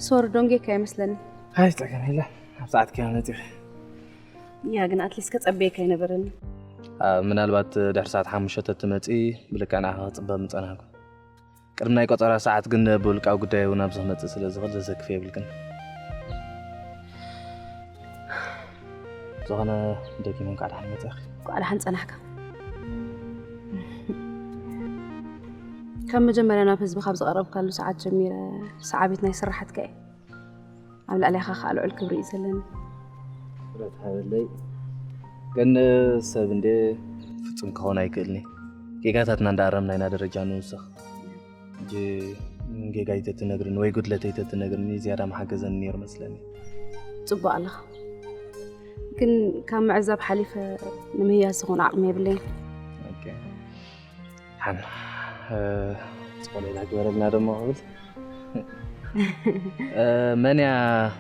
ሶሪ፣ ደንጌካ ይመስለኒ። ኣይ ጸገም የለ፣ ኣብ ሰዓት ከያ መጺኺ። ያ ግን ኣትሊስት ከጸበየካ ኣይነበረኒ። ምናልባት ድሕሪ ሰዓት ሓሙሽተ ተትመጺ ብልክዕ ንዓኻ ክጽበ ምጸናሕኩ። ቅድሚ ናይ ቆጸራ ሰዓት ግን ብውልቃዊ ጉዳይ እውን ኣብዚ ክመጽእ ስለ ዝኽእል ዘዘክፍ የብልክን። ዝኾነ ደጊሙ እንኳዕ ደሓን መጻኺ። እንኳዕ ደሓን ጸናሕካ። ካብ መጀመርያ ናብ ህዝቢ ካብ ዝቐረብካሉ ሰዓት ጀሚረ ሰዓቢት ናይ ስራሓትካ እየ። ኣብ ልዕሊኻ ከዓ ልዑል ክብሪ እዩ ዘለኒ። ክብረት ሃበለይ። ግን ሰብ እንደ ፍጹም ክኸውን ኣይክእልኒ። ጌጋታትና እንዳኣረምና ኢና ደረጃ ንውስኽ። ሕጂ ጌጋይ ተትነግርኒ ወይ ጉድለተይ ተትነግርኒ ዝያዳ መሓገዘኒ ነይሩ መስለኒ። ጽቡቕ ኣለኻ። ግን ካብ ምዕዛብ ሓሊፈ ንምህያስ ዝኾነ ዓቕሚ የብለይን። ሓን ጸሎት ግበረልና ደሞ ክብል መን እያ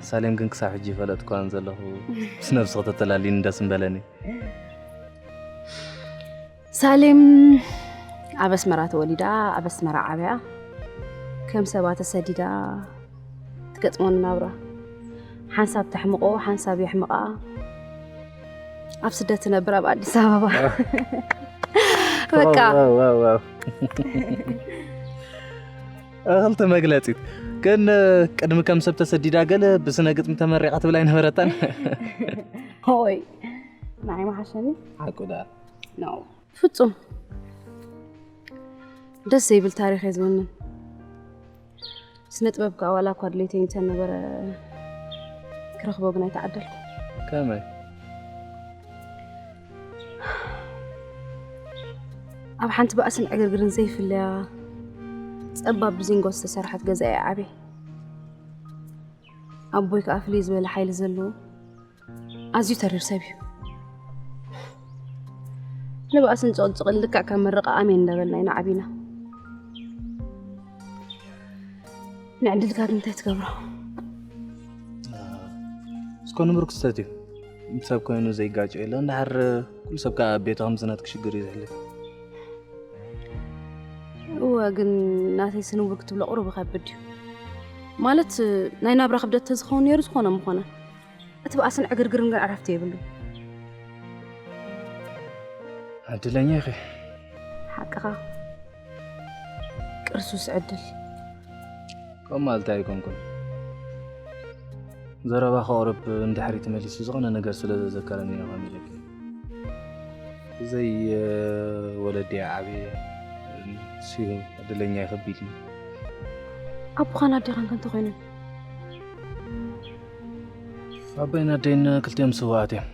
ሳሌም ግን ክሳብ ሕጂ ይፈለጥኳን ዘለኹ ምስ ነብሲ ከተተላልይኒ ደስ ምበለኒ። ሳሌም ኣብ ኣስመራ ተወሊዳ ኣብ ኣስመራ ዓብያ ከም ሰባ ተሰዲዳ ትገጥሞ ናብራ ሓንሳብ ተሕምቆ ሓንሳብ የሕምቃ ኣብ ስደት ትነብር ኣብ ኣዲስ ኣበባ በቃ ክልተ መግለፂት ግን ቅድሚ ከም ሰብ ተሰዲዳ ገለ ብስነ ግጥሚ ተመሪቓ ትብል ኣይነበረታን ሆይ ንዓይ መሓሸኒ ሓቁ ዳ ነው ፍጹም ደስ ዘይብል ታሪኽ እየ ዝውንን ስነ ጥበብ ከዓ ዋላ እኳ ድሌተይ እንተነበረ ክረኽቦ ግን ኣይተዓደልኩ ከመይ ኣብ ሓንቲ ባእስን ዕግርግርን ዘይፍለያ ጸባብ ብዚንጎ ዝተሰርሐት ገዛ እየ ዓብየ ኣቦይ ከዓ ፍልይ ዝበለ ሓይሊ ዘለዎ ኣዝዩ ተሪር ሰብ እዩ ንባእስን ጭቕጭቕን ልክዕ ከም ምርቓ ኣሜን እንዳበልና ኢና ዓቢና ንዕድልካ ግን እንታይ ትገብሮ እስኮ ንምርኩስ ተትዩ ሰብ ኮይኑ ዘይጋጭ የለ እንዳሓር ኩሉ ሰብ ከዓ ቤቱ ከም ዝናት ክሽግር እዩ ዝሕልፍ እወ ግን ናተይ ስንውር ክትብሎ ቁሩብ ከብድ እዩ ማለት ናይ ናብራ ክብደት ተዝኸውን ነይሩ ዝኾነ ምኾነ እቲ በኣስን ዕግርግርን ግን ዕረፍቲ የብሉ ዕድለኛ ኢኺ ሓቅኻ ቅርሱስ ዕድል ከም ማልታ ኣይኮንኩን ዘረባ ከቕርብ እንድሕሪ ተመሊሱ ዝኾነ ነገር ስለ ዘዘከረኒ እዮም ኣሚለኪ ብዘይ ወለዲ ዓብየ ሲሁ ዕድለኛ ይኸቢድ እዩ ኣቦኻን ኣዴኻን ከ እንተኾይኑ ኣቦይን ኣደይን ክልቲኦም ስውኣት እዮም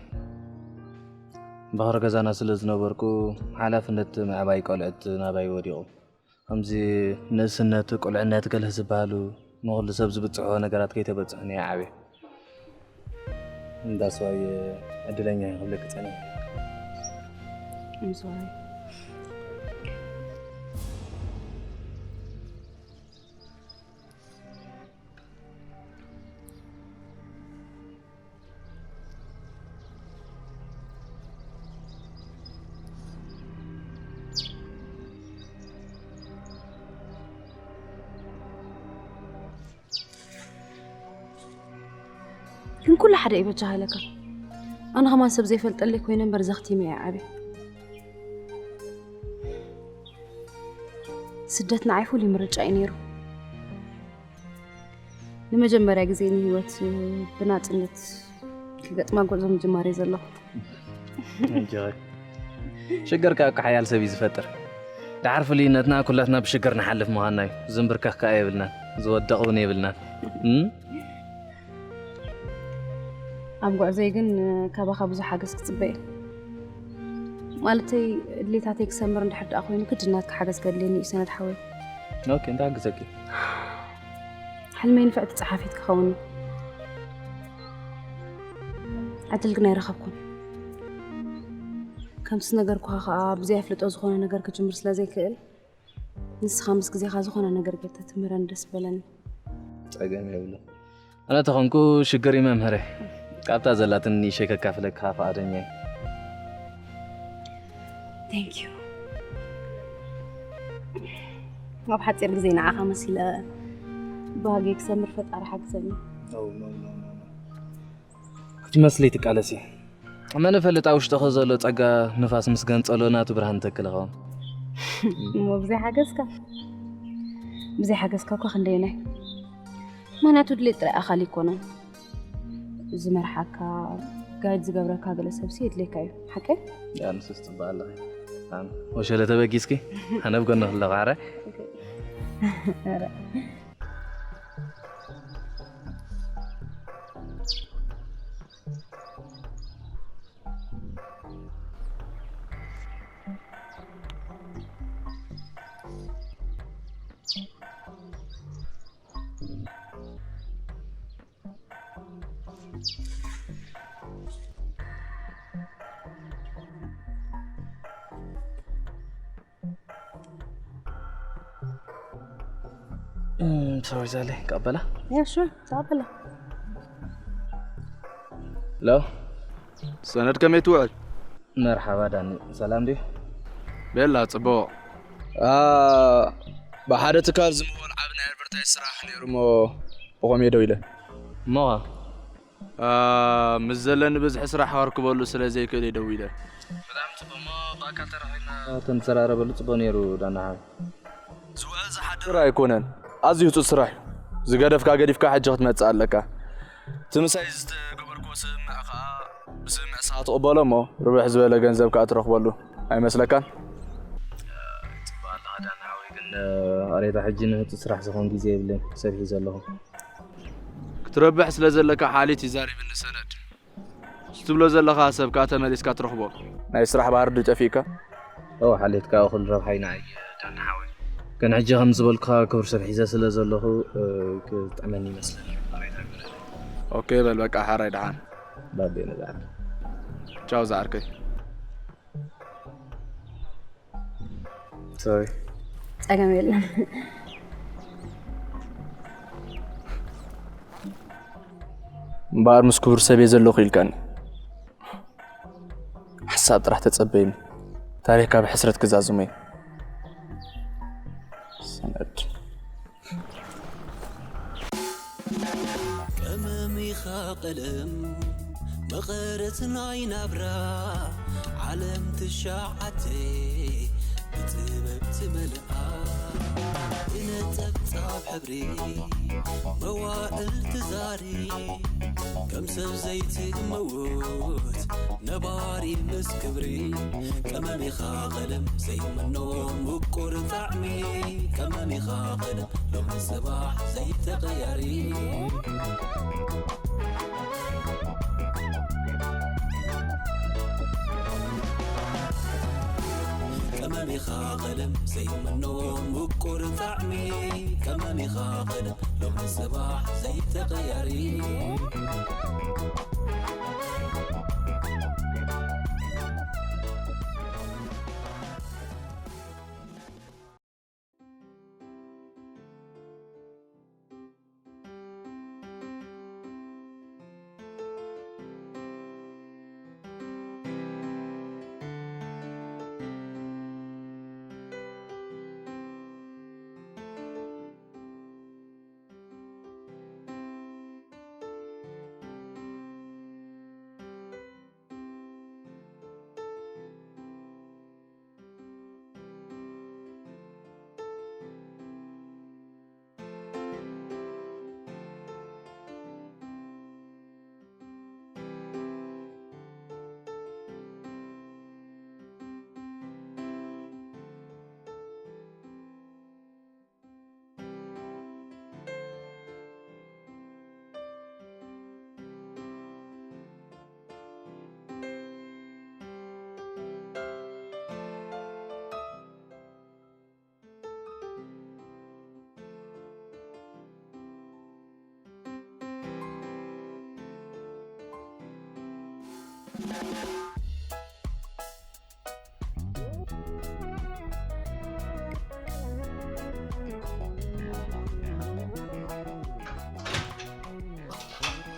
በኽሪ ገዛና ስለ ዝነበርኩ ሓላፍነት ምዕባይ ቆልዕት ናባይ ወዲቑ ከምዚ ንእስነት ቁልዕነት ገለ ዝበሃሉ ንኹሉ ሰብ ዝበፅሖ ነገራት ከይተበፅሑኒ እየ ዓብየ እንዳስዋይ ዕድለኛ እየ ክብለኪ ፀኒሐ I'm sorry. ግን ኩሉ ሓደ እዩ በጃ ሃለካ ኣነ ከማን ሰብ ዘይፈልጠለይ ኮይነ እምበር ዘኽቲመ እየ ዓብየ ስደት ንዓይ ፍሉይ ምርጫ እዩ ነይሩ ንመጀመርያ ግዜ ንህይወት ብናፅነት ክገጥማ ጉዕዞ ምጅማር እየ ዘለኹ ሽግር ካብ ሓያል ሰብ እዩ ዝፈጥር ድሓር ፍልይነትና ኩላትና ብሽግር ንሓልፍ ምዃንና እዩ ዝንብርከኽ ከዓ የብልናን ዝወደቕ እውን የብልናን ኣብ ጉዕዞይ ግን ካባኻ ብዙሕ ሓገዝ ክፅበ እየ ማለተይ ድሌታተይ ክሰምር እንድሕር ደኣ ኮይኑ ግድናትካ ሓገዝ ከድልየኒ እዩ ሰነድ ሓወይ ኦኬ እንታይ ሓግዘኪ ሕልመይ ንፍዕቲ ፀሓፊት ክኸውን እዩ ዕድል ግን ኣይረኸብኩን ከምቲ ዝነገርኩኻ ከዓ ብዘይ ኣፍልጦ ዝኾነ ነገር ክጅምር ስለ ዘይክእል ንስኻ ምስ ግዜኻ ዝኾነ ነገር ጌርተ ትምህረኒ ደስ በለኒ ፀገም የብሉ ኣነ ተኾንኩ ሽግር ይመምህረ ካብታ ዘላትን ንእሸይ ከካፍለካ ፈቓደኛ Thank you ኣብ ሓፂር ግዜ ንዓኻ መሲለ ብሃገይ ክሰምር ፈጣሪ ሓግዘኒ። ክትመስሊ ትቃለሲ። መን ፈልጥ ኣብ ውሽጥኺ ዘሎ ጸጋ ንፋስ ምስ ገንጸሎ ናቱ ብርሃን ተክልኸው። እሞ ብዘይ ሓገዝካ ብዘይ ሓገዝካ እኳ ክንደየናይ? ምኽንያቱ ድሌት ጥራይ ኣኻል ይኮነን። ዝመርሓካ ጋይድ ዝገብረካ ገለ ሰብሲ የድልየካ እዩ። ሓቀይ? ያ ንሱስ ጽቡቅ ኣለኺ። ወሸለ ተበጊስኪ ኣነ ብጎንኺ ኣለኹ። ኣረ ሶሪ ዘለ ቀበላ ያ ሹር ተቀበላ ሎ ሰነድ ከመይ ትውዕል? መርሓባ ዳኒ፣ ሰላም ድዩ? ቤላ ጽቡቕ። ብሓደ ትካል ዝምወል ዓቢ ናይ ኣድቨርታይዝ ስራሕ ነይሩ እሞ ብኸምየ ደው ኢለ። እሞ ምስ ዘለኒ ብዝሒ ስራሕ ከርክበሉ ስለ ዘይክእል እየ ደው ኢለ። ብጣዕሚ ጽቡቕ እሞ ብኣካል ተራኺብና ተንሰራረበሉ ጽቡቕ ነይሩ ዳና ሓወይ። ዝውዕል ዝሓድር ኣይኮነን። ኣዝዩ ህጹጽ ስራሕ እዩ። ዝገደፍካ ገዲፍካ ሕጂ ክትመጽእ ኣለካ። እቲ ምሳይ ዝተገበርክዎ ስምምዕ ከኣ ብስምምዕ ንስኻ ትቕበሎ እሞ ርብሕ ዝበለ ገንዘብ ከኣ ትረኽበሉ ኣይመስለካን? ጽቡቕ ኣለኻ ዳና ሓወይ፣ ግን ቐሬታ ሕጂ ንህጹጽ ስራሕ ዝኸውን ግዜ የብለይን፣ ሰብ ሒዘ ኣለኹ። ክትረብሕ ስለ ዘለካ ሓሊት ይዛሪብኒ ሰነድ። ትብሎ ዘለኻ ሰብ ከኣ ተመሊስካ ትረኽቦ። ናይ ስራሕ ባህሪ ድዩ ጠፊእካ? እወ ሓሌትካ እኹል ረብሓይ ንዓይ ዳና ሓወይ። ግን ሕጂ ከም ዝበልኩኻ ክቡር ሰብ ሒዘ ስለ ዘለኹ ክጥዕመኒ ይመስለኒ። ኦኬ በል በቃ ሓራይ ደሓን። ባቤ ንዝዓር። ቻው ዝዓርከይ። ሶሪ። ጸገም የለን። እምበኣር ምስ ክቡር ሰብየ ዘለኹ ኢልካኒ። ሓሳብ ጥራሕ ተጸበይኒ። ታሪኽካ ብሕስረት ክዛዝሞ እዩ። ሰነድ። ቀመም ኢኻ ቀለም መቐረት ናይ ናብራ ዓለም ትሽዓተ ብጥበብ ትመልኣ ብነጠብጣብ ሕብሪ መዋእል ትዛሪ ከም ሰብ ዘይትመውት ነባሪ ምስ ክብሪ ቀመም ኢኻ ቀለም ዘይምኖ ምቁር ጣዕሚ ቀመም ኢኻ ቀለም ሎሚ ጽባሕ ዘይተቐያሪ ቀመም ኢኻ ቀለም ዘይምኖ ምቁር ጣዕሚ ቀመም ኢኻ ቀለም ሎሚ ጽባሕ ዘይተቐያሪ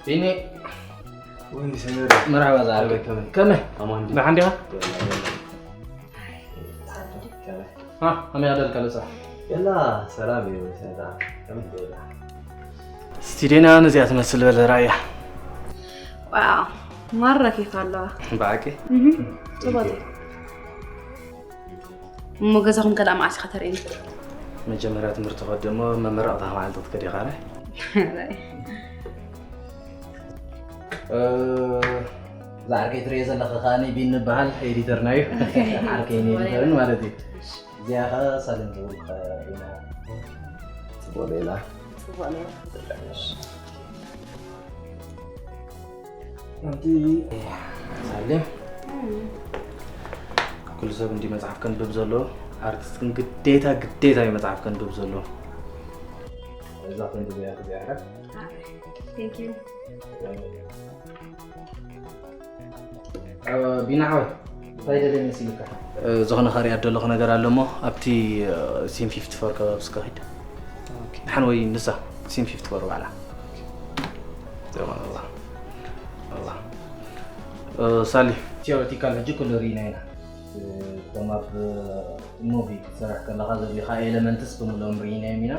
ቢኒ ወይ ሰመረ መርሓባ ዝዓርከይ ከመይ ከመይ ኣማን ድዩ? ደሓን ዲኻ የላ የላ ከመይ ኣደልካ ልሳ የላ ሰላም እዩ ሰላ ከመይ ደላ ስቱዲዮና ነዚኣ ትመስል በለ ራእያ። ዋው ማራ ኬፍ ኣለዋ። ብሓቂ ጽቡቅ። እሞ ገዛኹም ከላ መዓስ ኢኻ ተርእየኒ? መጀመርያ ትምህርቲ ከድ እሞ መመረቕታ መዓልቲ ክትከድ ኢኻ። ዛዕርከይ ትርእየ ዘለኻ ከዓኒ ቢን ንበሃል ኤዲተርና እዩ። ዓርከይ ኤዲተርን ማለት እዩ። እዚኣ ኸ ሳልን ትብል ኢና። ጽቡቅ ሌላ ጽቡቅ ነው። ኣንቲ ሳሌም ኩሉ ሰብ እንዲ መጽሓፍ ከንብብ ዘሎ ኣርቲስት ግን ግዴታ ግዴታ እዩ መጽሓፍ ከንብብ ዘሎ። እዛ ከንብብ እያ ክዚኣ Thank you። ቢና ሓወይ እንታይ ደለ መሲልካ? ዝኾነ ኸሪኣ ዘለኹ ነገር ኣሎ እሞ ኣብቲ ሲም ፊፍቲ ፎር ከባቢ እስከ ኺድ። ሓን ወይ ንሳ ሲም ፊፍቲ ፎር ባዕላ። ሳሊ ቲዮሪቲካል ሕጂ ኩሉ ርኢና ኢና። ከም ኣብ ሙቪ ክትሰርሕ ከለኻ ዘድልኻ ኤለመንትስ ብምሎም ርኢናዮም ኢና።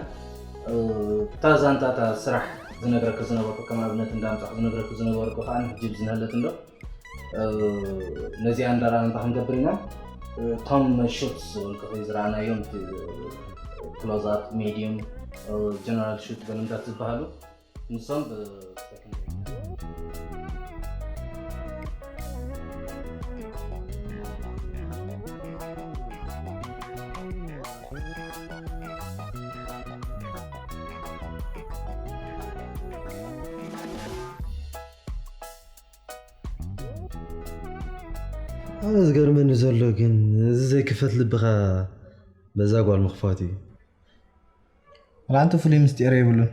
እታ ዛንታ እታ ስራሕ ዝነግረኪ ዝነበርኩ ከም ኣብነት እንዳምፃኹ ዝነግረኪ ዝነበርኩ ከዓ ሕጂ ብዝነህለት እንዶ ነዚኣ እንዳረኣና እንታይ ክንገብር ኢና? እቶም ሹት ዝበልኩ ዝረኣናዮም ክሎዝ ኣፕ፣ ሜድዩም፣ ጀነራል ሹት በልምታት ዝበሃሉ ንሶም ብሰከንድ ኣነ ዝገርመኒ ዘሎ ግን እዚ ዘይክፈት ልብኻ በዛ ጓል ምኽፋት እዩ። ዋላ ሓንቲ ፍሉይ ምስጢር የብሉን።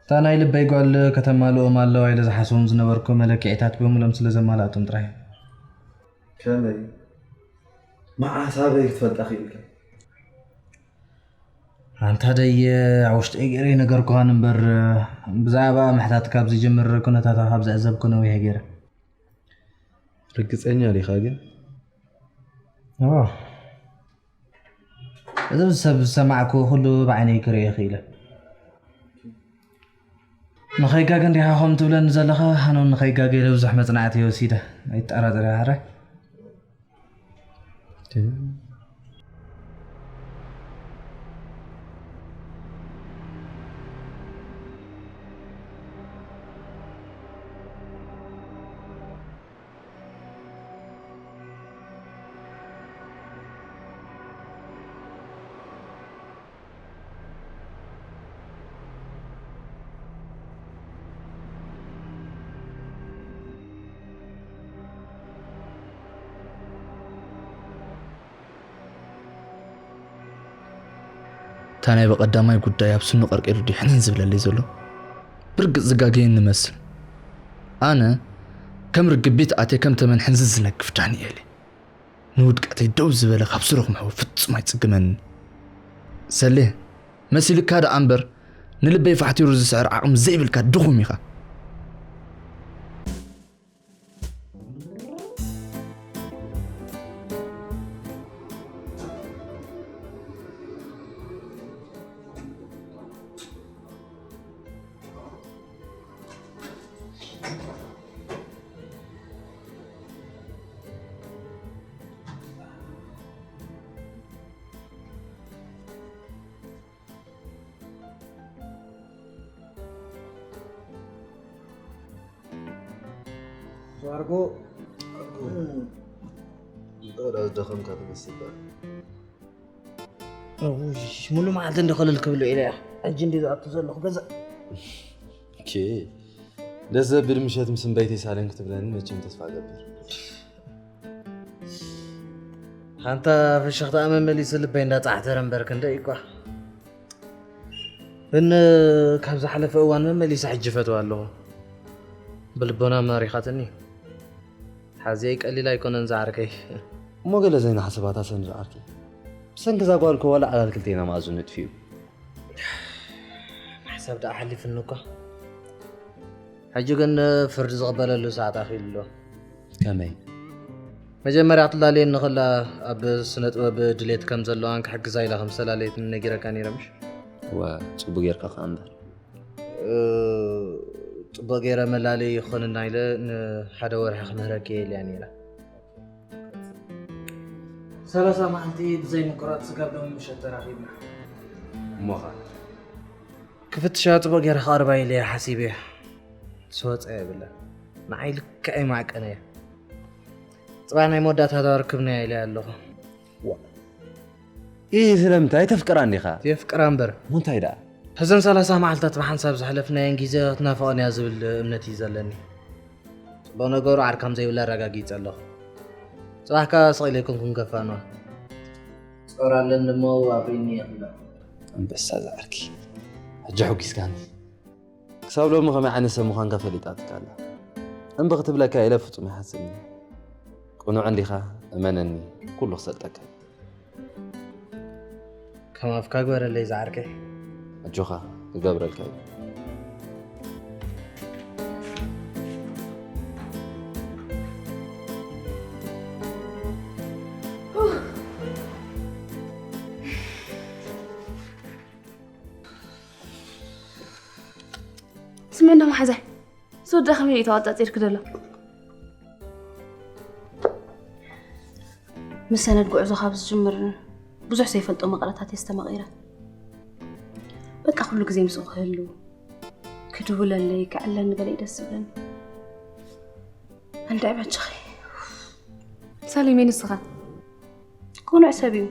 እታ ናይ ልበይ ጓል ከተማልኦም ኣለዋ ኢለ ዝሓስቦም ዝነበርኩ መለክዒታት ብምሎም ስለ ዘማልኣቶም ጥራይ። ከመይ? መዓስ ኣበይ ክትፈልጣ ክኢልካ? ኣንታ ደየ ኣብ ውሽጠይ ገይረ ይነገርኩኻን እምበር ብዛዕባ ምሕታት ካብ ዝጅምር ኩነታታ ካብ ዘዕዘብኩ ነዊሐ ገይረ። ርግጸኛ ዲኻ ግን? እዎ። እዚ ሰብ ዝሰማዕኩ ኩሉ ብዓይነይ ክርኢ ክኢለ። ንኸይጋገ እንዲኻ ከም ትብለኒ ዘለኻ ኣነ እውን ንኸይጋገ ኢለ ብዙሕ መጽናዕቲ እየ ወሲደ። ኣይትጠራጠር ኢኻ ሕራይ። እታ ናይ ብቐዳማይ ጉዳይ ኣብ ስኑ ቀርቂሩ ድዩ ሕንን ዝብለለይ ዘሎ? ብርግጽ ዝጋገየኒ ይመስል። ኣነ ከም ርግብ ቤት ኣትየ ከም ተመን ሕንዝዝ ዝነግፍ ዳንኤል እየ። ንውድቀተይ ደው ዝበለ ካብ ስሩ ክምሕዎ ፍጹም ኣይጽግመንን። ሰሌ፣ መሲልካ ደኣ እምበር ንልበይ ፋሕቲሩ ዝስዕር ዓቕሚ ዘይብልካ ድኹም ኢኻ። ማርጎ በላ ዝደኸምካ ትመስል በል። እውይ፣ ሙሉ መዓልቲ እንዲ ክልል ክብሎ ኢለ እያ ሕጂ እንዲ ዝኣቱ ዘለኹ ገዛ። ኦኬ፣ ደስ ዘብል ምሸት ምስ እምበይተይ ሳለን ክትብለኒ መቸም ተስፋ እገብር። ሓንታ ፍሽኽታ መመሊሱ ልበይ እንዳጻሕተረ እምበር ክንደይ እኳ። እን ካብ ዝሓለፈ እዋን መመሊሰ ሕጂ ፈትዋ ኣለኹ። ብልቦና ማሪኻትኒ። ሓዚየይ ቀሊል ኣይኮነን ዝዓርከይ። እሞ ገለ ዘይናሕስባታ ሰንድ ዓርኪ፣ ብሰንኪ እዛ ጓል እኮ ዋላ ዕላል ክልቴና መኣዝኑ ንጥፊኡ። ሓሳብ ደኣ ሓሊፍኒ እኳ። ሕጂ ግን ፍርዲ ዝቕበለሉ ሰዓት ኣኺሉ ኣሎ። ከመይ? መጀመርያ ክትላለየኒ ከላ ኣብ ስነ ጥበብ ድሌት ከም ዘለዋን ክሕግዛ ኢላ ከም ዝተላለየትኒ ነጊረካ ነይረ ምሽ? ዋ፣ ጽቡቅ ጌርካ ከኣ እምበር። ጽቡቕ ገይረ መላለይ ይኾንና ኢለ ንሓደ ወርሒ ክምህረኪ እየ ኢለያ ነይረ። ሰላሳ መዓልቲ ብዘይ ምቁራጽ ስጋብ ሎሚ ምሸት ተራኺብና። እሞኻ? ክፍትሻ ጽቡቕ ገይረ ክቐርባ ኢለ እየ ሓሲበ። ዝወጸ የብለን። ንዓይ ልክዕ ይማዕቀነ እየ። ጽባሕ ናይ መወዳእታ ርክብና እያ ኢለ ኣለኹ። ዋ። ይህ ስለምንታይ ተፍቅራ እንዲኻ? የፍቅራ እምበር። ምንታይ ደኣ? ሕዘን ሰላሳ መዓልታት ብሓንሳብ ዝሓለፍናየን ግዜ ክትናፍቐን እያ ዝብል እምነት እዩ ዘለኒ። ጽቡቕ ነገሩ ዓርካም ዘይብላ ኣረጋጊጸ ኣለኹ። ጽባሕ ከኣ ስቕ ኢለ ኣይኮንኩን ከፋንዋ። ጾር ኣለኒ እሞ ኣብሪኒ እየ ክብላ። ኣንበሳ ዝዓርኪ። ሕጂ ሑጊስካኒ። ክሳብ ሎሚ ከመይ ዓይነት ሰብ ምዃንካ ፈሊጣትካ ኣላ። እምቢ ክትብለካ ኢለ ፍጹም ኣይሓስብን እየ። ቅኑዕ እንዲኻ እመነኒ ኩሉ ክሰልጠካ። ከም ኣፍካ ግበረለይ ዝዓርከይ። ኣጆኻ ክገብረልካ እዩ። ስምዕና መሓዛይ፣ ዝወዳ ከመይ እዩ ተዋጻጺርክ ዘሎ? ምስ ሰነድ ጉዕዞ ካብ ዝጅምር ብዙሕ ዘይፈልጦ መቐረታት እየ ዝተመቒረ። በቃ ኩሉ ግዜ ምስኡ ክህሉ፣ ክድውለለይ፣ ክዕለኒ ገለ እዩ ደስ ዝብለኒ። እንድዒ በጃኺ። ሳሌመይ ንስኻ? ቅኑዕ ሰብ እዩ።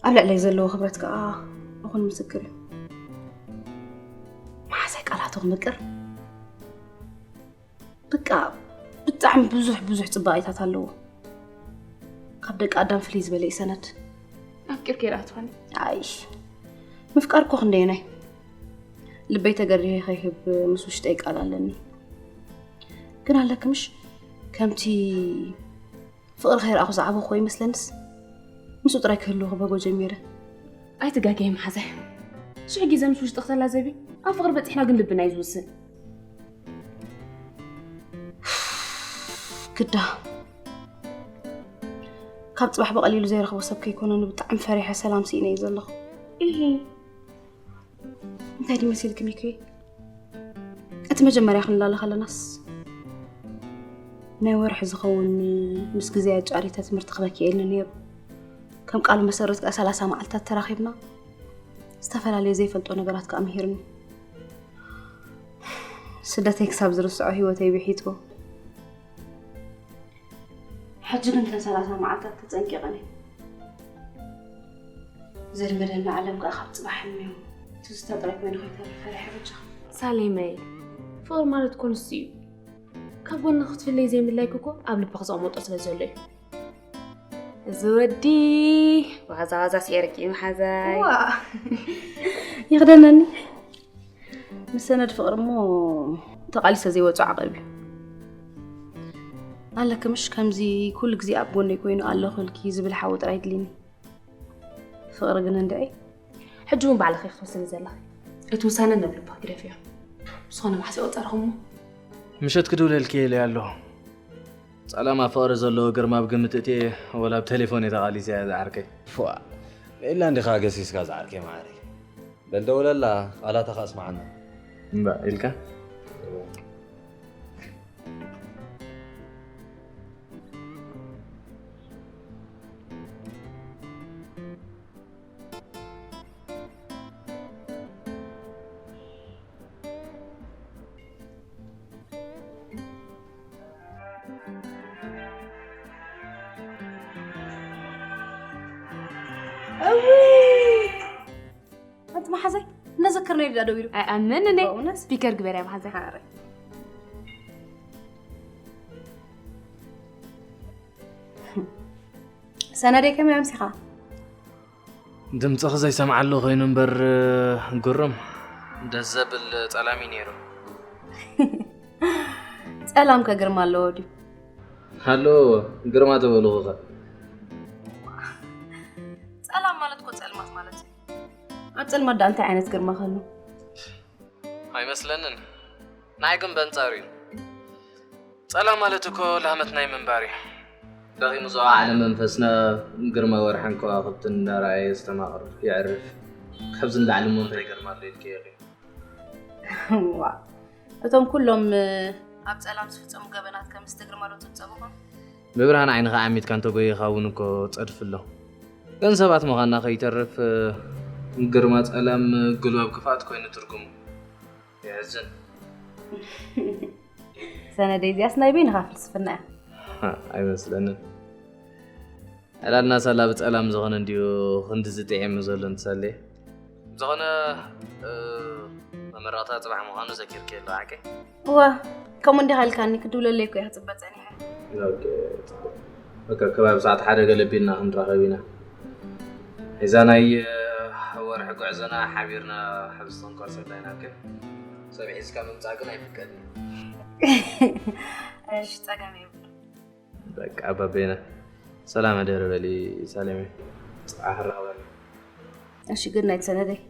ኣብ ልዕለይ ዘለዎ ክብረት ከዓ እኹል ምስክር እዩ። መሓዛይ ቃላቱ ክምቅር በቃ ብጣዕሚ ብዙሕ ብዙሕ ፅባቐታት ኣለዎ። ካብ ደቂ ኣዳም ፍልይ ዝበለ እዩ ሰነድ። ኣፍቂርኪ ዶ ትኾኒ? ኣይ ምፍቃር እኮ ክንደየናይ ልበይ ተገሪሄ ከይህብ ምስ ውሽጠይ ቃል ኣለኒ። ግን ኣለኪ ምሽ ከምቲ ፍቕሪ ከይረኣኹ ዝዓበኹ ይመስለንስ ምስኡ ጥራይ ክህልዉ ክበጎ ጀሚረ። ኣይትጋገይ መሓዛይ። ሽሕ ግዜ ምስ ውሽጥኺ ተላዘቢ። ኣብ ፍቕሪ በፂሕና ግን ልብና እዩ ዝውስን። ግዳ ካብ ፅባሕ ብቐሊሉ ዘይረኽቦ ሰብ ከይኮነኒ ብጣዕሚ ፈሪሐ ሰላም ስኢነ እየ ዘለኹ። ኢሂ እንታይ ድዩ መሲልኪ ሚኪ? እቲ መጀመርያ ክንላለ ከለናስ ናይ ወርሒ ዝኸውን ምስ ግዜ ኣጫሪተ ትምህርቲ ክበኪ ኢልኒ ነይሩ። ከም ቃሉ መሰረት ከኣ ሰላሳ መዓልታት ተራኺብና ዝተፈላለየ ዘይፈልጦ ነገራት ከኣ ምሂርኒ። ስደተይ ክሳብ ዝርስዖ ህይወተይ ብሒጡ። ሕጂ ግን እተን ሰላሳ መዓልታት ተጸንቂቐን እየ። ዘልመደኒ ዓለም ከኣ ካብ ጽባሕ ሕሚሙ ትዝታ ጥራይ ኮይኑ ከይተርፍ ፈሪሐ በጃኻ። ሳሌመይ ፍቕሪ ማለት እኮ ንሱ እዩ። ካብ ጎንኺ ክትፍለይ ዘይምድላይኪ እኮ ኣብ ልብኺ ዘቕመጦ ስለ ዘሎ እዩ። እዚ ወዲ ዋዛ ዋዛ ስዒርኪ እዩ መሓዛይ። ዋ ይኽደነኒ። ምስ ሰነድ ፍቕሪ እሞ ተቓሊሰ ዘይወጾ ዓቐብ እዩ። ኣለኪ ምሽ ከምዚ ኩሉ ግዜ ኣብ ጎነይ ኮይኑ ኣለኹ ኢልኪ ዝብል ሓዊ ጥራይ ድልኒ። ፍቕሪ ግን እንድዒ። ሕጂ እውን ባዕልኺ ክትወስኒ ዘለኺ። እቲ ውሳነ ናብ ልብኺ ግደፍዮ። ብዝኾነ መዓስ ይቆጸርኹሞ። ምሸት ክድውለልኪ ኢለ ኣለኹ። ጸላም ኣብ ፍቕሪ ዘለዎ ግርማ ኣብ ግምት እትየ ወላ ኣብ ቴሌፎን እየ ተቓሊሰያ ዝዓርከይ። ፎእ ንኢላ እንዲኻ ገሲስካ ዝዓርከይ መዓረይ። በል ደውለላ ቃላታ ከስምዓና። እምባእ ኢልካ። ኣንቲ መሓዛይ እናዘከርና ኢሉ ደው ኢሉ ኣይኣምን እኔ በእውነት? ስፒከር ግበርያ መሓዛይ ሓረ ሰነደይ ከመይ ኣምሲኻ ድምፅኺ ዘይሰምዓሉ ኮይኑ እምበር ግሩም ደስ ዘብል ጸላም እዩ ነይሩ። ጸላም ከ ግርማ ኣለዎ ድዩ? ሃሎ ግርማ ተበልኹ ኸ? ጸላም ማለት እኮ ጸልማት ማለት እዩ። ኣብ ጸልማት ደኣ እንታይ ዓይነት ግርማ ከሎ? ኣይመስለንን። ንዓይ ግን በንጻሩ እዩ። ጸላም ማለት እኮ ላመት ናይ ምንባር እዩ። ደኺሙ ዝወዓለ መንፈስና ግርማ ወርሕን ከዋኽብትን እንዳረኣየ ዝተማቕር የዕርፍ። ካብዚ ንላዕሊ እሞ እንታይ ግርማ ኣሎ ኢልኪ ኢኺ። ዋ፣ እቶም ኩሎም ኣብ ጸላም ዝፍጸሙ ገበናት ከም እስትግርማ ዶ ትጸብኾም? ብብርሃን ዓይንኻ ዓሚትካ እንተጎየኻ እውን እኮ ጸድፊ ኣሎ። ግን ሰባት ምዃንና ከይተርፍ ግርማ ጸላም ግልባብ ክፍኣት ኮይኑ ትርጉሙ። የሕዝን። ሰነደይ እዚኣስ ናይ በይንኻ ፍልስፍና እያ። ኣይመስለንን። ዕላልና ሳላ ብጸላም ዝኾነ እንድዩ ክንዲ ዝጥዒም ዘሎ እንትሰለ። ዝኾነ መመረቕታ ጽባሕ ምዃኑ ዘኪርክ ኣሎ ዓቀ። እዋ፣ ከምኡ እንዲኻ ኢልካኒ ክድውለለይ እኮ እየ ክጽበ ጸኒሐ። በቃ ከባቢ ሰዓት ሓደ ገለ ቢልና ክንራኸብ ኢና። እዛ ናይ ወርሒ ጉዕዞና ሓቢርና ሕብዚ ክንቆርሰላ ኢና። ግን ሰብ ሒዝካ ምምጻእ ግን ኣይፍቀድን። እሺ፣ ጸገም የብሉ። በቃ ኣባቤና ሰላም ኣደረ በሊ ሳሌሜ። ጽባሕ ራኸበና። እሺ፣ good night ሰነደይ።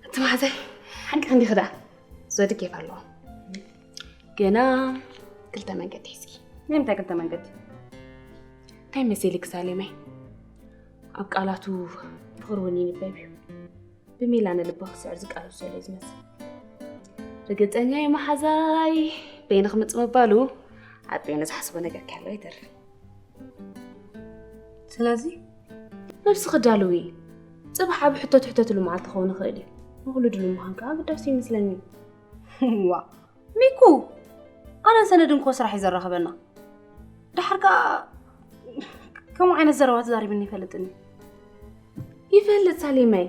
እቲ ማሕዘይ ሓቂ ክንዲ ክዳ ዘወዲ ኬፍ ኣለዎ። ገና ክልተ መንገዲ ሒዝኪ። ናይ ምንታይ ክልተ መንገዲ? እንታይ መሲልክ ሳሌመይ? ኣብ ቃላቱ ፍቕሪ እውን ይንበብ እዩ። ብሜላ ንልቢ ክስዕር ዝቃለሱ ዘሎ እዩ ዝመስል። ርግጸኛ እየ መሓዛይ በይንኺ ምጽእ ምባሉ ኣብ በይኑ ዝሓስቦ ነገር ክህልዎ ይተርፍ። ስለዚ ነብስኺ ኣዳልዊ። ጽባሕ ዓቢ ሕቶ ትሕተትሉ መዓልቲ ክኸውን ይኽእል እዩ። ንኹሉ ድሉው ምዃን ከኣ ኣገዳሲ ይመስለኒ። ዋ ሚኩ፣ ኣነን ሰነድን እኮ ስራሕ እዩ ዘራኽበና። ደሓር ከኣ ከምኡ ዓይነት ዘረባ ተዛሪብኒ ይፈልጥኒ። ይፈልጥ ሳሌማይ፣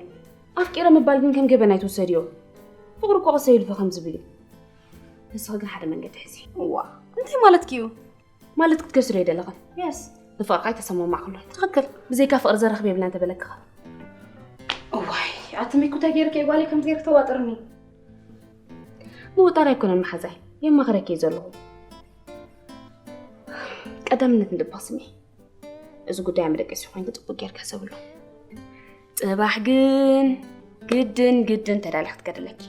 ኣፍቂረ ምባል ግን ከም ገበን ኣይትውሰድዮ። ፍቕሪ እኮ ቀስ ኢሉ ከም ዝብል እዩ። ንስኺ ግን ሓደ መንገዲ ሕዚ። እዋ፣ እንታይ ማለትኪ እዩ? ማለት ክትከስሮ ይደለኽን? የስ። ብፍቕርካ ኣይተሰማማዕክሉን። ትኽክል። ብዘይካ ፍቕሪ ዘራኽብ የብልና እንተበለክኻ። እዋይ፣ ኣቲ ሚኩ እንታይ ገይርኪ ጓለይ ከምዚ ገይርኪ ተዋጥርኒ? ምውጣር ኣይኮነን መሓዛይ፣ የማኽረኪ እዩ ዘለኹ። ቀዳምነት ንልብኺ ስምዒ። እዚ ጉዳይ መደቀሲ ኮይኑ ጽቡቅ ጌርካ ሰብሉ። ጽባሕ ግን ግድን ግድን ተዳሊኽ ክትከደለኪ።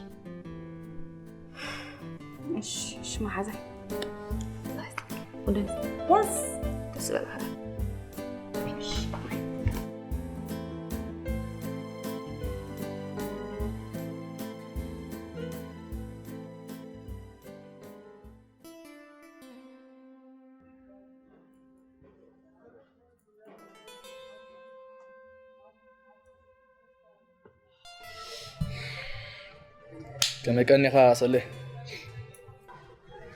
እሺ፣ እሺ፣ መሓዛይ። ወደ ደስ ደስ በልካ። ከመይ ቀኒኻ ሰሌ?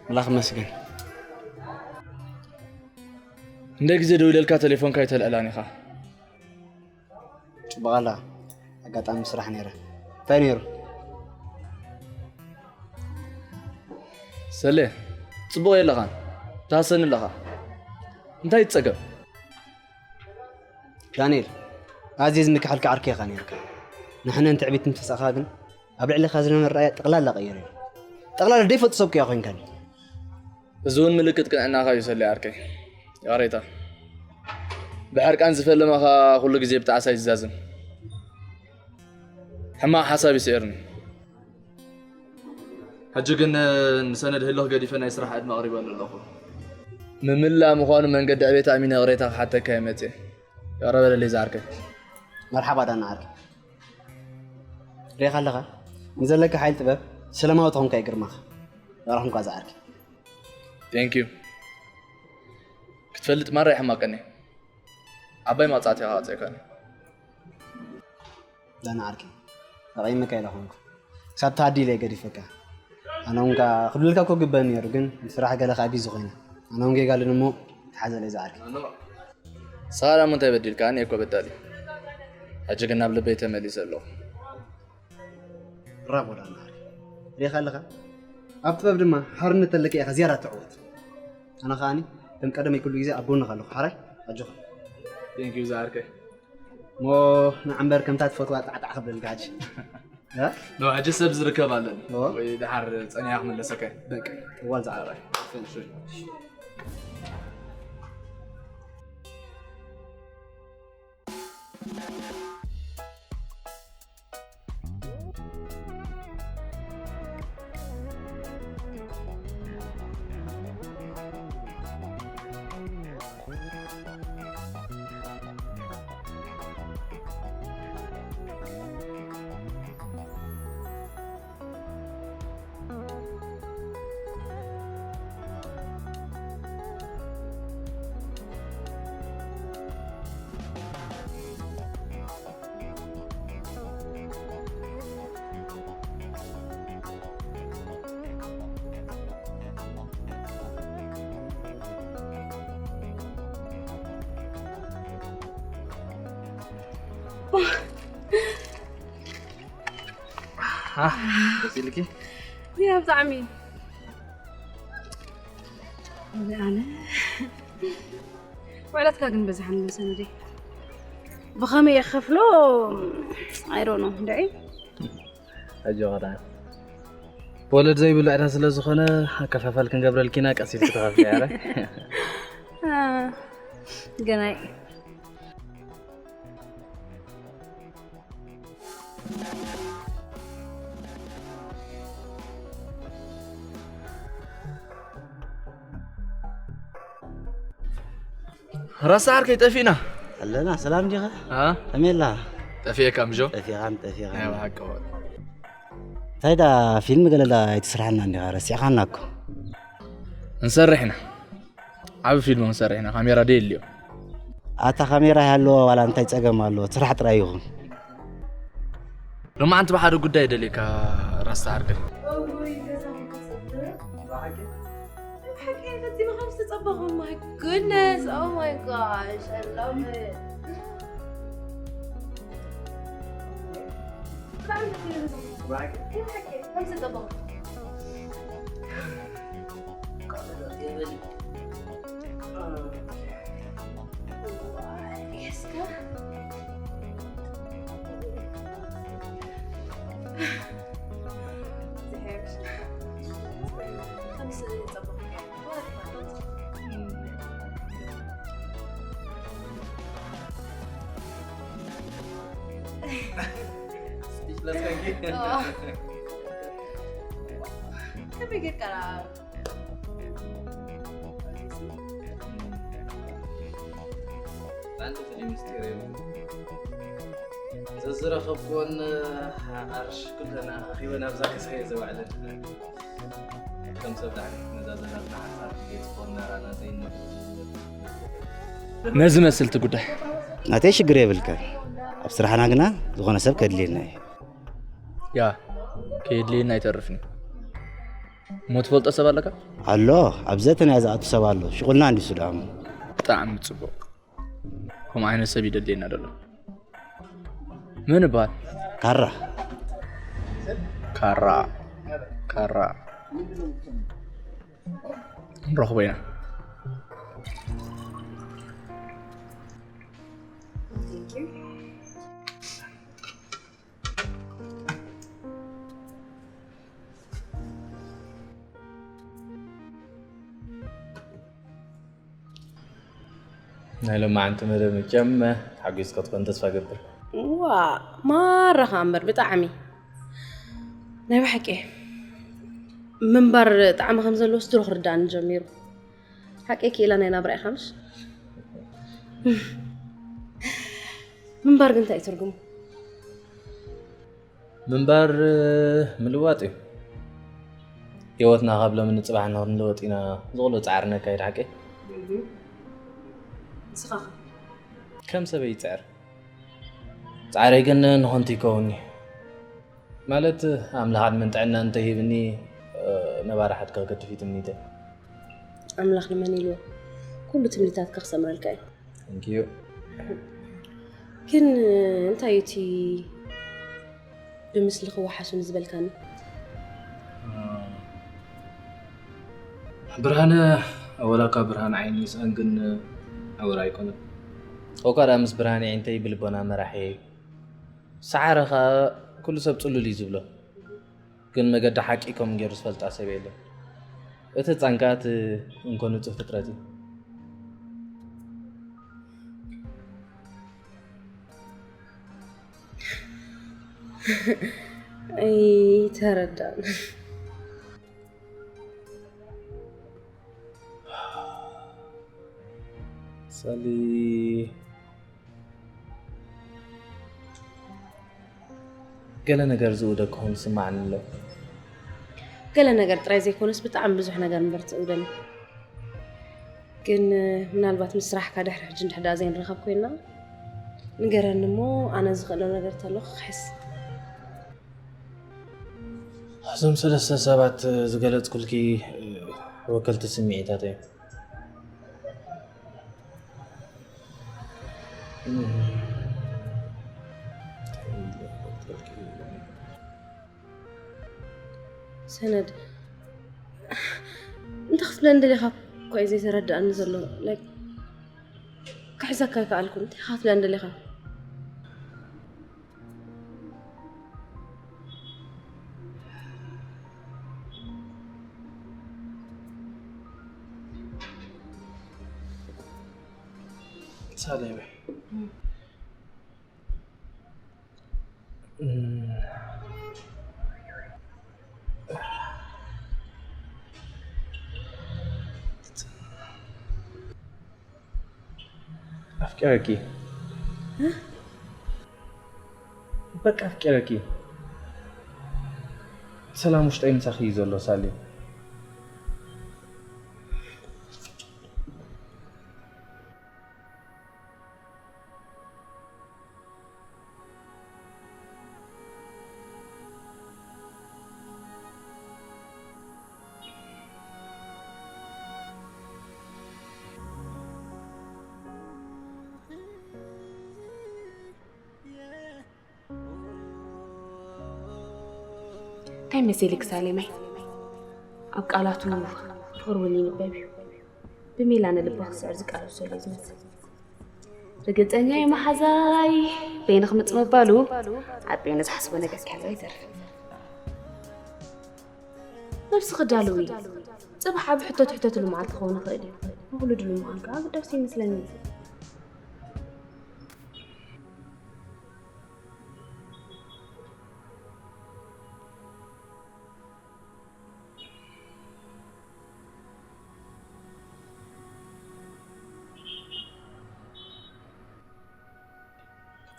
ኣምላኽ ይመስገን። እንደ ግዜ ደዊለልካ ቴሌፎንካ ኣይተልዕላን ኢኻ። ጽቡቕ ኣላ። ኣጋጣሚ ስራሕ ነይረ። እንታይ ነይሩ? ሰሌ፣ ጽቡቕ የለኻን። ትሃሰኒ ኣለኻ። እንታይ እዩ ጸገም? ዳንኤል፣ ኣዝየ ዝምክሐልካ ዓርከይ ኢኻ ነይርካ። ንሕነ ንትዕቢት ምስ ተሳእኻ ግን ኣብ ልዕሌኻ ዝነበረ ራእይ ጠቕላላ ቀይሩ እዩ። ጠቕላላ ደይፈቱ ሰብ እኮ ኮይንካኒ። እዚ እውን ምልክት ቅንዕናኻ እዩ ሰሌ ዓርከይ። ይቕሬታ። ብሕርቃን ዝፈለመኻ ኩሉ ግዜ ብጣዕሳ ይዛዝም። ሕማቕ ሓሳብ ይስዕርኒ። ሕጂ ግን ንሰነድ ህልኽ ገዲፈ ናይ ስራሕ ዕድመ ኣቕሪበሉ ኣለኹ። ምምላእ ምዃኑ መንገዲ ዕቤት ኣሚነ ይቕሬታ ክሓተካ እየ መጽየ። ይቕረ በለለይ ዝዓርከይ። መርሓባ ዳና ዓርከይ። ሪኢኻ ኣለኻ? ንዘለካ ሓይል ጥበብ ሰላማዊ ተኾንካ ይግርመኻ። ይቕረ ኹንካ ዝዓርከይ። Thank you። ክትፈልጥ ማራ ይሕማቀኒ። ዓባይ መቕጻዕቲ ኢኻ ቀጺዕካኒ። ዳና ዓርከይ፣ ኣቐይመካ ኢለ ኾንኩ። ክሳብ ተሃዲ ኢለ ገዲፈካ። ኣነ እውን ከኣ ክብለልካ እኮ ግበን ነይሩ፣ ግን ስራሕ ገለ ከኣ ቢዚ ኮይነ። ኣነ እውን ጌጋ ኣለኒ እሞ ተሓዘለይ ዝዓርከይ። ንስኻ ደኣ እንታይ በዲልካ? ኣነ እኮ በዳሊ። ሕጂ ግን ናብ ልበይ ተመሊሰ ኣለኹ። ብራቮ ዳና ዓርከይ። ሪኢኻ ኣለኻ? ኣብ ጥበብ ድማ ሓርነት ተለካ ኢኻ ዝያዳ ትዕወት። ኣነ ከኣኒ ከም ቀደመይ ኩሉ ግዜ ኣብ ጎንኻ ኣለኹ። ሓራይ ኣጆኻ። Thank you ዝዓርከይ። እሞ ንዓ እምበር ከምታ ትፈትዋ ጣዕጣዕ ክብለልካ ሕጂ። እ? ኖ፣ ሕጂ ሰብ ዝርከብ ኣለኒ። ኦ? ወይ ደሓር ጸኒሓ ክምለሰካ እየ። በቃ፣ እዋል ዝዓረ። እሺ። ደስ ኢልኪ? ያ ብጣዕሚ። ኣነ ውዕለትካ ግን በዝሓኒ ሰነደይ። ብኸመይ እየ ክኸፍሎ? I don't know። እንድዒ። ኣጆኻ ደኣ። ወለድ ዘይብሉ ዕዳ ስለ ዝኾነ ኣከፋፋል ክንገብረልኪና ቀስ ኢልኪ ትኸፍሊ ኣረ። ገናይ። ራስ ዓርከይ ጠፊእና ኣለና። ሰላም ዲኻ? አ? ከመይ ኣላ? ጠፊእካ ምጆ? ጠፊኻን ጠፊኻን። ናይ ብሓቂ ወ። እንታይ ዳ ፊልም ገለላ ኣይትስርሓና እንዲኻ? ረሲዕኻና እኮ። እንሰርሕ ኢና። ዓቢ ፊልም እንሰርሕ ኢና። ካሜራ ደየልዮ። ኣታ ካሜራ ይሃለዎ ዋላ እንታይ ጸገም ኣሎ? ስራሕ ጥራይ ይኹን። ሎማዓንቲ ብሓደ ጉዳይ ደልየካ ራስታ ዓርከይ። እውይ፣ ገዛ ከጽብር። ብሓቂ ፈጺመ ከም ዝተጸበኹ። Oh my goodness, oh my gosh, I love it. ብጣዕሚ ደስ ይብል። ብሓቂ ከም ዝተጸበኹ። ከመይ ጌርካ ደኣ? ሓንቲ ፍልይ ምስጢር የብሉን። ዘዝረኸብክወን ኣቕርሽ ኩለን ኣኺበን ኣብዛ ገዛ እየ ዘውዕለን። ከም ሰብ ዳሕሪ ነዛ ዘላትና ሓንሳብ ግዜ ጽፎን ናራና ዘይነብር። ነዚ መስልቲ ጉዳይ። ናተይ ሽግር የብልካን። ኣብ ስራሕና ግና ዝኾነ ሰብ ከድልየና እዩ። ያ፣ ከየድልየና ኣይተርፍን እዩ። እሞ ትፈልጦ ሰብ ኣለካ? ኣሎ፣ ኣብ ዘተ ናይ ዝኣቱ ሰብ ኣሎ። ሽቑልና እንዲሱ ደኣ እሞ። ብጣዕሚ ጽቡቕ። ከምኡ ዓይነት ሰብ ይደልየና ዘሎ። መን ይበሃል? ካራ። ካራ። ካራ። ንረኽቦ ኢና። Thank you. ናይ ሎማዓንቲ መደብ መቸም ተሓጒስካ ትኾን ተስፋ ገብር። ዋ፣ ማራኻ እምበር ብጣዕሚ። ናይ ብሓቂ ምንባር ጣዕሚ ከም ዘለዎስ ድሮ ክርዳእኒ ጀሚሩ። ሓቂ ክኢላ ናይ ናብራ ኢኻ ምሽ? ምንባር ግን እንታይ እዩ ትርጉሙ? ምንባር ምልዋጥ እዩ። ህይወትና ካብ ሎሚ ንጽባሕ ንኽንልወጥ ኢና ዝቕሎ ጻዕሪ ነካይድ ሓቂ። ንስኻ ከ? ከም ሰበይ ይጽዕር። ጻዕረይ ግን ንኸንቱ ይከውንኒ። ማለት ኣምላኽ ዕድመን ጥዕና እንተሂብኒ ነባሪ ሓድካ ክገድፍ እዩ ትምኒተይ። ኣምላኽ ንመን ኢልዎ ኩሉ ትምኒታትካ ክሰምረልካ እዩ። Thank you። ግን እንታይ እዩ እቲ ብምስሊ ክወሓሱኒ ዝበልካኒ? ብርሃነ ወላካ ብርሃን ዓይኒ ይስኣን ግን ነውሪ ኣይኮነን። ኦካ ደኣ ምስ ብርሃን ኣዒንተይ ብልቦና መራሒ እዩ። ሰዓረ ከኣ ኩሉ ሰብ ጽሉል እዩ ዝብሎ። ግን መገዲ ሓቂ ከምኡ ገይሩ ዝፈልጣ ሰብ የለን። እቲ ህጻን ከኣ እቲ እንኮ ንጹህ ፍጥረት እዩ። ኣይተረዳእን። ሳሊ ገለ ነገር ዝእውደ ክኸውን ይስምዓኒ ኣሎ። ገለ ነገር ጥራይ ዘይኮነስ ብጣዕሚ ብዙሕ ነገር እምበር ትእውደኒ። ግን ምናልባት ምስ ስራሕካ ድሕሪ ሕጂ እንድሕር ደኣ ዘይንራኸብ ኮይንና ንገረኒ እሞ ኣነ ዝኽእሎ ነገር ተሎ ክሕስ። እዞም ሰለስተ ሰባት ዝገለጽኩልኪ ወከልቲ ስምዒታት እዮም። ሰነድ እንታይ ክትብለኒ ደሊኻ እኮ እዩ ዘይተረድኣኒ ዘሎ። ላይክ ክሕዘካ ኣይከኣልኩን። እንታይ ክትብለኒ ደሊኻ? ሳሌም ኣፍቂረኪ በቃ ኣፍቂረኪ ሰላም ውሽጠይ ምሳኺ እዩ ዘሎ ሳሌም እንታይ መሲልክ ሳሌማይ ኣብ ቃላቱ ፍቕሪ እውን ይንበብ እዩ ብሜላ ንልባ ክስዕር ዝቃለብ ዘሎ እዩ ዝመስል ርግፀኛ እዩ መሓዛይ በይንኽ ምፅ ምባሉ ኣብ በይኑ ዝሓስቦ ነገር ክሕልዎ ይተርፍ ነብስኺ ዳልዊ ፅባሕ ዓብ ሕቶ ትሕተትሉ መዓልቲ ክኸውን ይኽእል እዩ ንኹሉ ድሉ ምዃን ከዓ ግዳስ ይመስለኒ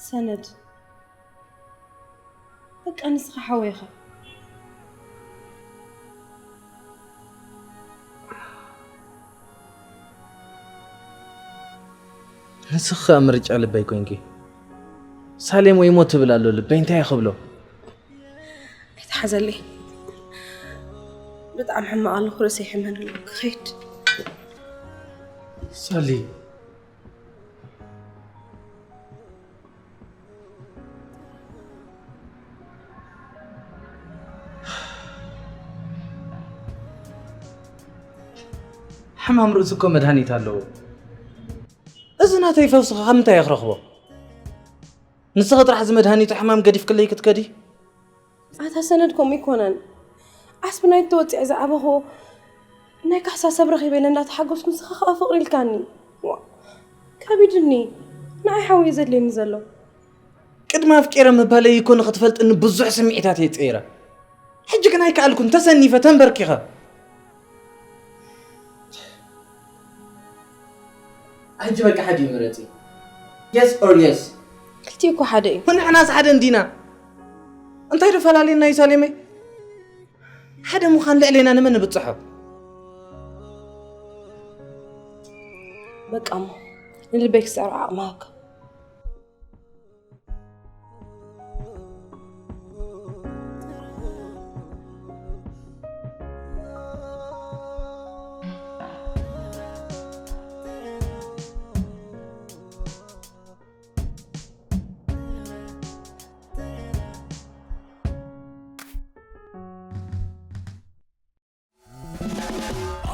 ሰነድ በቃ ንስኻ ሓወይ ኢኻ ንስኺ ከዓ ምርጫ ልበይ ኮይንኪ ሳሌም ወይ ሞት ትብል ኣሎ ልበይ እንታይ ክብሎ ኣይትሓዘለይ ብጣዕሚ ሕማቕ ኣለኹ ርእሰይ ይሕመኒ ኣሎ ክኸይድ ሳሊ ሕማም ርእሲ እኮ መድሃኒት ኣለዎ እዚ ናተይ ፈውሲ ከ ካብ ምንታይ እየ ክረኽቦ ንስኺ ጥራሕ እዚ መድሃኒቱ ሕማም ገዲፍክለይ ክትከዲ ኣታ ሰነድ ከምኡ ኣይኮነን ዓስቢ ናይ ተወፂዐ ዝዓበኹ ናይ ካሕሳ ሰብ ረኺበ ኢለ እንዳተሓገዝኩ ንስኻ ከዓ ፍቕሪ ኢልካኒ ከቢድኒ ንዓይ ሓወይ ዘድልየኒ ዘሎ ቅድሚ ኣፍቂረ ምባለይ እኮ ንኽትፈልጥኒ ብዙሕ ስምዒታት እየ ፀይረ ሕጂ ግን ኣይከኣልኩን ተሰኒፈ ተንበርኪኸ ሕጂ በቃ ሓደ እዩ ምረፂ yes or yes ክልቲኡ እኮ ሓደ እዩ ንሕናስ ሓደ እንዲና እንታይ ዶ ፈላልየና እዩ ሳሌመይ ሓደ ምዃን ልዕሌና ንመን ንብፅሖ በቃ እሞ ንልበይ ክስዕር ዓቕሚ ሃብካ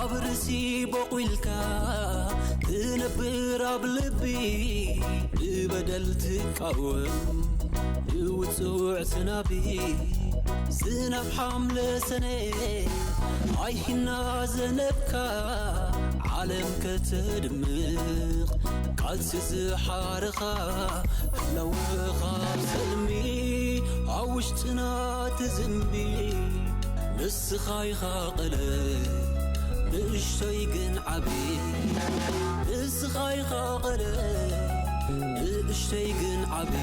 ኣብ ርእሲ ቦቑልካ ትነብር ኣብ ልቢ ንበደል ትቃወም ንውጹዕ ዝናቢ ዝናብ ሓምለ ሰነ ኣይሂና ዘነብካ ዓለም ከተድምቕ ቃልሲ ዝሓርኻ ለወኻ ኣብ ሰልሚ ኣብ ውሽጥና ትዝምቢ ንስኻ ኢኻ ቀለ ንእሽተይ ግን ዓቢ ንስኻ ኢኻ ቀለ ንእሽተይ ግን ዓቢ